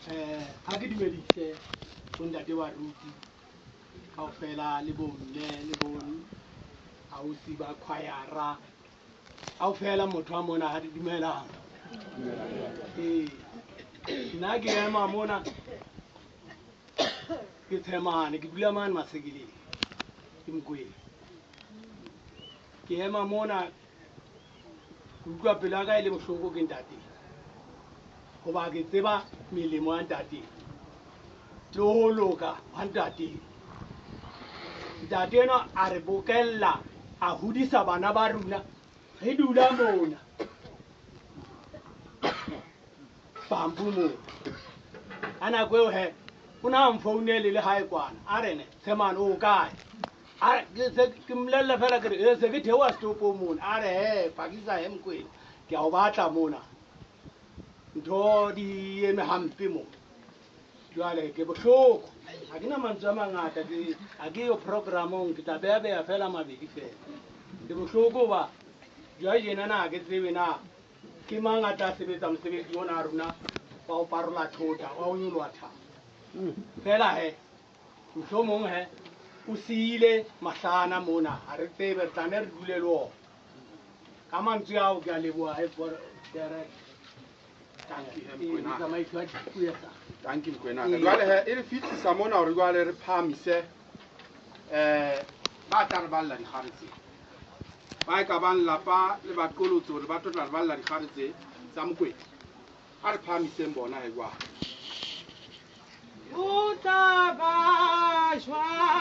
Ha ke dumedise bontate baruti kaofela le bomme le bo ausi ba choir-a kaofela motho a mona ha di dumelang. Ee, nna ke ema mona ke Tshemane, ke dula mane Masekeleng, ke Mokwena. Ke ema mona ke utlwa pelo ya ka e le bohloko ke ntate, hoba ke tseba melemo ya ntate le ho loka ha ntate. Ntate enwa a re bokella, a hodisa bana ba rona, re dula mona bambu mona. Ka nako eo he, o na mfounele le hae kwana, a re ne Tshemane o kae? A re, ke se ke mmolelle fela ke re, "Eh, se ke theoha setopong mona." A re, "He, phakisa he Mokwena, ke a o batla mona. Ntho di eme hampe mona." Jwale ke bohloko. Ha ke na mantswe a mangata, ke ha ke yo programong, ke tla beha beha fela mabedi fela. Ke bohloko hoba jwale tjena na ha ke tsebe na ke mang a tla sebetsa mosebetsi ona wa rona wa ho parola thota, wa ho nyoloha thaba. Fela he, mohlomong he, o siile mahlana mona, ha re tsebe, re tla ne re dule le ona. Ka mantswe ao ke a leboha he director. Thank you, he, Mokwena. Motsamaiso wa dipuo. Thank you, Mokwena. Jwale he, e re fihlisa mona hore jwale re phahamise ba tla re balla dikgare tse. Ba e ka bang lapa le baqolotsi hore ba tlo tla re balla dikgare tse tsa Mokwena. A re phahamiseng bona he jwale. O tla ba jwang?